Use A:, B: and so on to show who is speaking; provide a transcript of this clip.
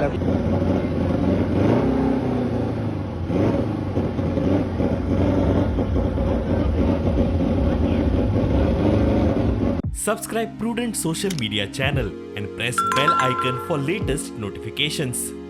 A: लागल्या.
B: Subscribe Prudent Social Media channel and press bell icon for latest notifications.